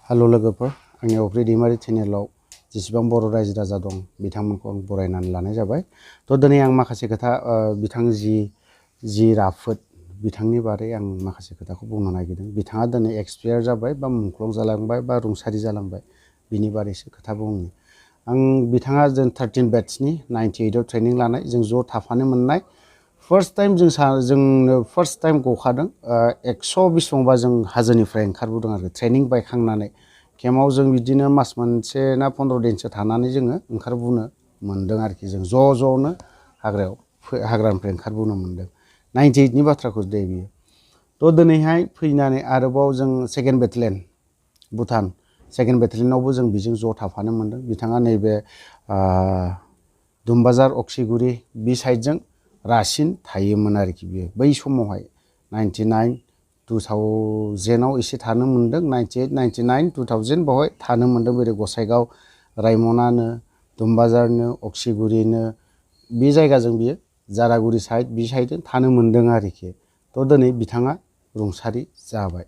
हेल' लोगोफोर, आंनि अफ्रि दैमारि चेनेलाव जेसेबां बर' रायजो राजा दं बिथांमोनखौ आं बरायनानै लानाय जाबाय। दिनै आं माखासे खोथा बिथां जि राफोद बिथांनि बारै आं माखासे खोथाखौ बुंनो नागिरदों। बिथाङा दिनै एक्सपायार जाबाय बा मुंख्लं जालांबाय बा रुंसारि जालांबाय, बिनि बारैसो खोथा बुंनो। बिथाङा जों 13 बेट्सनि 98आव ट्रेनिं लानाय, जों ज' थाफानो मोननाय। फार्स्ट टाइम जोंनो फार्स्ट टाइम गखादों 100 बेसेबांबा जों हाजोनिफ्राय ओंखारबोदों आरो ट्रेनिं बायखांनानै। केम्पआव जों बिदिनो मास मोनसे ना 15 दिनसो थानानै जोङो ओंखारबोनो मोनदों आरोखि। जों ज'नो हाग्रानिफ्राय ओंखारबोनो मोनदों। 98नि बाथ्राखौ दे बियो। दिनैहाय फैनानै आरोबाव जों सेकेन्ड बेटेलियन भुटान सेकेन्ड बेटेलियनावबो जों बिजों ज' थाफानो मोनदों। बिथाङा नैबे दुमबाजार अक्सिगुरि बि साइडजों रासिन थायोमोन आरोखि बियो बै समावहाय। 99 2000आव एसे थानो मोनदों। 98 99 2000 बावहाय थानो मोनदों। ओरै गसाइगाव रायमनानो दुमबाजारनो अक्सिगुरिनो बे जायगाजों बियो जारागुरि साइड बि साइडजों थानो मोनदों आरोखि। दिनै बिथाङा रुंसारि जाबाय।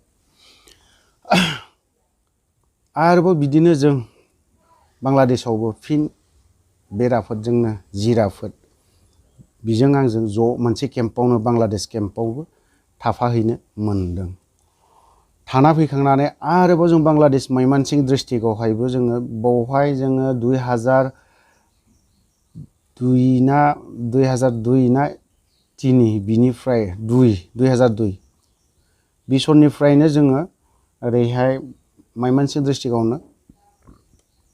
आरोबाव बिदिनो जों बांलादेशआवबो फिन बे राफोदजोंनो जि राफोद बिजों आंजों ज' मोनसे केम्पआवनो बांलादेश केम्पआवबो थाफाहैनो मोनदों। थाना फैखांनानै आरोबाव जों बांलादेश मैमानसिं डिस्ट्रिक्टआवहायबो जोङो बावहाय जोङो 2002 ना 3 बिनिफ्राय 2002 बे समनिफ्रायनो जोङो ओरैहाय मैमानसिं डिस्ट्रिक्टआवनो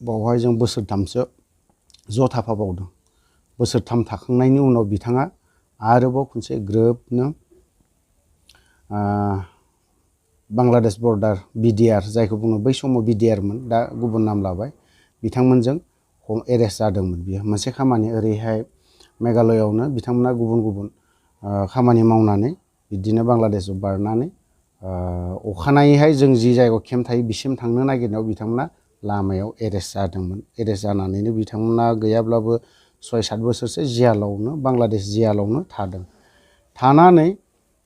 बावहाय जों बोसोरथामसो ज' थाफाबावदों। बोसोरथाम थाखांनायनि उनाव बिथाङा आरोबाव खनसे ग्रोबनो बांलादेश बर्डार बिडिआर जायखौ बुङो, बै समाव बिडिआरमोन, दा गुबुन नाम लाबाय, बिथांमोनजों एरेस्ट जादोंमोन। बियो मोनसे खामानि ओरैहाय मेघालयआवनो बिथांमोना गुबुन खामानि मावनानै बिदिनो बांलादेशआव बारनानै अखानायैहाय जों जि जायगायाव केम्प थायो बिसिम थांनो नागिरनायाव बिथांमोना लामायाव एरेस्ट जादोंमोन। एरेस्ट जानानैनो बिथांमोना गैयाब्लाबो 6-7 बोसोरसो बांलादेश जियालावनो थादों। थानानै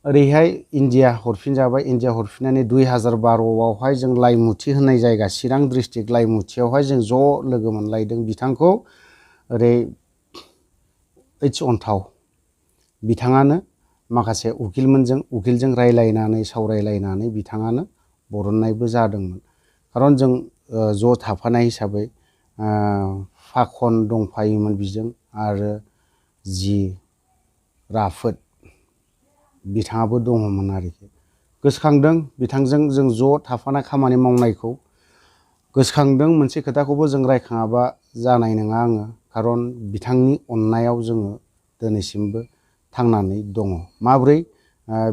ओरैहाय इन्डिया हरफिनजाबाय। इन्डिया हरफिननानै 2012आवहाय जों लाइमुथि होननाय जायगा, चिरां डिस्ट्रिक्ट लाइमुथियावहाय जों ज' लोगो मोनलायदों। बिथांखौ ओरै ओइस अन्थाव बिथाङानो माखासे उकिलजों रायलायनानै सावरायलायनानै बिथाङानो बरननायबो जादोंमोन। खारन जों ज' थाफानाय हिसाबै फाखन दंफायोमोन बिजों, आरो जि राफोद बिथाङाबो दङमोन आरोखि। गोसोखांदों बिथांजों जों ज' थाफाना खामानि मावनायखौ गोसोखांदों। मोनसे खोथाखौबो जों रायखाङाबा जानाय नङा आङो, खारन बिथांनि अननायाव जोङो दिनैसिमबो थांनानै दङ। माब्रै?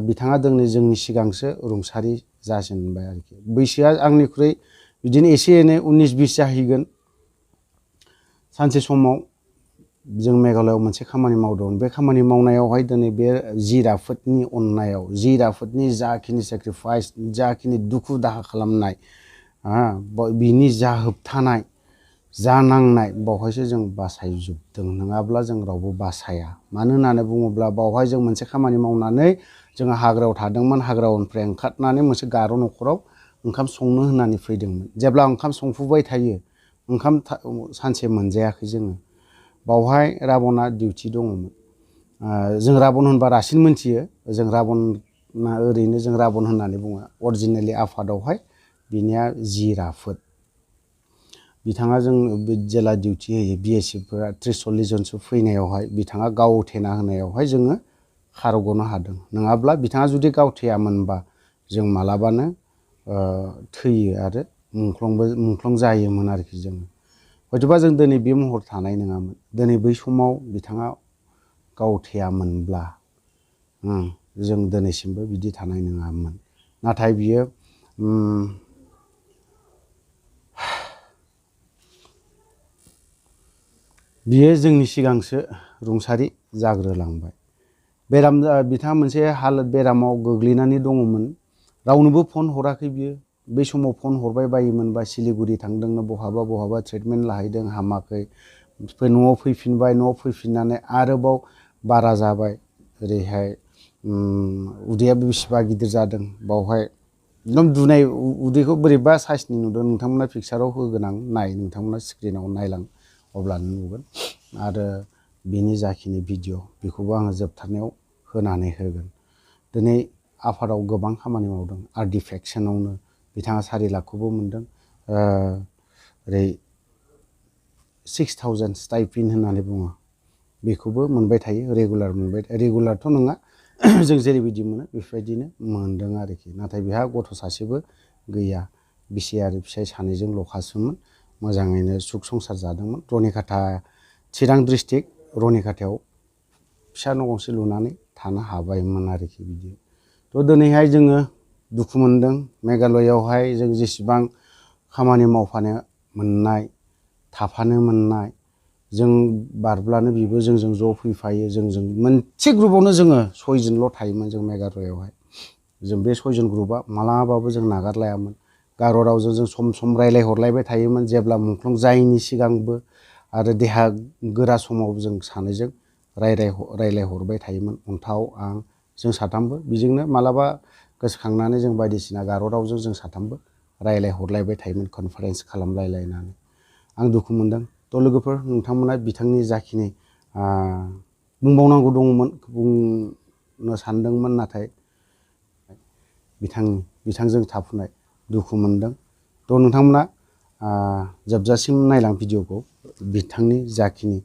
बिथाङा दिनै जोंनि सिगांसो रुंसारि जाजेनबाय आरोखि। बैसोआ आंनिख्रुइ बिदिनो एसे एनै 19-20 जाहैगोन। सानसे समाव जों मेघालयआव मोनसे खामानि मावदोंमोन। बे खामानि मावनायावहाय दिनै बे जि राफोदनि अननायाव, जि राफोदनि जाखिनि सेक्रिफाइस, जाखिनि दुखु दाहा खालामनाय, बिनि जा होबथानाय, जा नांनाय, बावहायसो जों बासायजोबदों। नङाब्ला जों रावबो बासाया। मानो होननानै बुङोब्ला बावहाय जों मोनसे खामानि मावनानै जोङो हाग्रायाव थादोंमोन। हाग्रानिफ्राय ओंखारनानै मोनसे गार' न'खराव ओंखाम संनो होननानै फैदोंमोन। जेब्ला ओंखाम संफुबाय थायो, ओंखाम सानसे मोनजायाखै जोङो। बावहाय राबना डिउटि दङमोन। जों राबन होनबा रासिन मोनथियो। जों राबना ओरैनो जों राबन होननानै बुङो। अरिजिनेलि आफादावहाय बिनिया जि राफोद। बिथाङा जों जेला डिउटि होयो, BSFफोरा 30-40 जनसो फैनायावहाय बिथाङा गावथेना होनायावहाय जोङो खारग'नो हादों। नङाब्ला बिथाङा जुदि गावथेयामोनबा जों मालाबानो थैयो आरो मुंख्लं जायोमोन आरोखि जोङो। हयथ'बा जों दिनै बे महर थानाय नङामोन। दिनै बै समाव बिथाङा गावथेयामोनब्ला जों दिनैसिमबो बिदि थानाय नङामोन। नाथाय बियो जोंनि सिगांसो रुंसारि जाग्रोलांबाय। बिथाङा मोनसे बेरामाव गोग्लैनानै दङमोन। रावनोबो फन हराखै बियो। बै समाव फन हरबाय बायोमोनबा सिलिगुरि थांदोंनो, बहाबा ट्रिटमेन्ट लाहैदों, हामाखै, न'आव फैफिनबाय। न'आव फैफिननानै आरोबाव बारा जाबाय। ओरैहाय उदैया बेसेबा गिदिर जादों। बावहाय एकदम दुनाय उदैखौ बोरैबा साइसनि नुदों नोंथांमोना पिक्साराव होगोन आं नाय नोंथांमोना स्क्रिनाव नायलां अब्लानो नुगोन आरो बिनि जाखिनि भिडिअ बेखौबो आङो जोबथारनायाव होनानै होगोन। दिनै आफादाव गोबां खामानि मावदों आर्ट डिरेक्सनावनो बिथाङा 4 लाखखौबो मोनदों। ओरै 6000 स्टाइपेन्ड होननानै बुङो बेखौबो मोनबाय थायो रेगुलारथ' नङा जों जेरैबायदि मोनो बेफोरबायदिनो मोनदों आरोखि। नाथाय बेहा गथ' सासेबो गैया, बिसि आरो फिसाय सानैजों ल'खासोमोन, मोजाङैनो सुख संसार जादोंमोन। रनिखाथा चिरां डिस्ट्रिक्ट रनिखाथायाव फिसा न' गंसे लुनानै थानो हाबायमोन आरोखि बिदि। थ' दिनैहाय जोङो दुखु मोनदों मेघालयआवहाय जों जेसेबां खामानि मावफानो मोननाय थाफानो मोननाय, जों बारब्लानो बिबो जोंजों ज' फैफायो, जोंजों मोनसे ग्रुपआवनो जोङो 6 जनल' थायोमोन जों मेघालयआवहाय। जों बे 6 जन ग्रुपआ मालाबाबो जों नागारलायामोन। गार' रावजों जों सम सम रायलायहरलायबाय थायोमोन जेब्ला मुंख्लं जायैनि सिगांबो आरो देहा गोरा समाव जों सानैजों रायलायहरबाय थायोमोन। अन्थाव आं जों साथामबो बिजोंनो मालाबा गोसोखांनानै जों बायदिसिना गार' रावजों जों साथामबो रायलायहरलायबाय थायोमोन कनफारेन्स खालामलायलायनानै। आं दुखु मोनदों। थ' लोगोफोर नोंथांमोना बिथांनि जाखिनि बुंबावनांगौ दङमोन बुंनो सानदोंमोन, नाथाय बिथांजों थाफुनाय दुखु मोनदों। थ' नोंथांमोना जोबजासिम नायलां भिडिअखौ। बिथांनि जाखिनि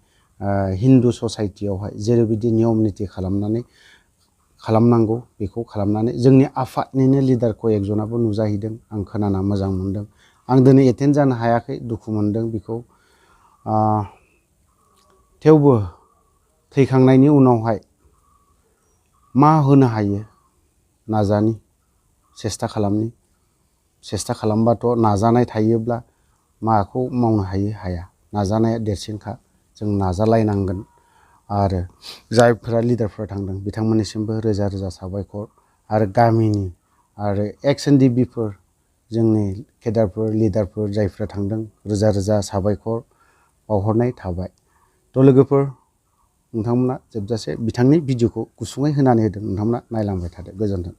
हिन्दु ससाइटियावहाय जेरैबायदि नियम निथि खालामनांगौ बेखौ खालामनानै जोंनि आफादनिनो लिडारखौ एकजनाबो नुजाहैदों आं खोनाना मोजां मोनदों। आं दिनै एटेन्ड जानो हायाखै, दुखु मोनदों बेखौ। थेवबो थैखांनायनि उनावहाय मा होनो हायो नाजानि, सेस्था खालामबाथ' नाजानाय थायोब्ला माखौ मावनो हायो हाया, नाजानाया देरसिनखा। जों नाजालायनांगोन आरो जायफोरा लिडारफोरा थांदों बिथांमोननिसिमबो रोजा रोजा साबायखर आरो गामिनि आरो एक्स एनडिबिफोर जोंनि केडारफोर लिडारफोर जायफोरा थांदों रोजा रोजा साबायखर बावहरनाय थाबाय। थ' लोगोफोर नोंथांमोना जोबजासे बिथांनि भिडिअखौ गुसुङै होनानै होदों, नोंथांमोना नायलांबाय थादो। गोजोन्थों।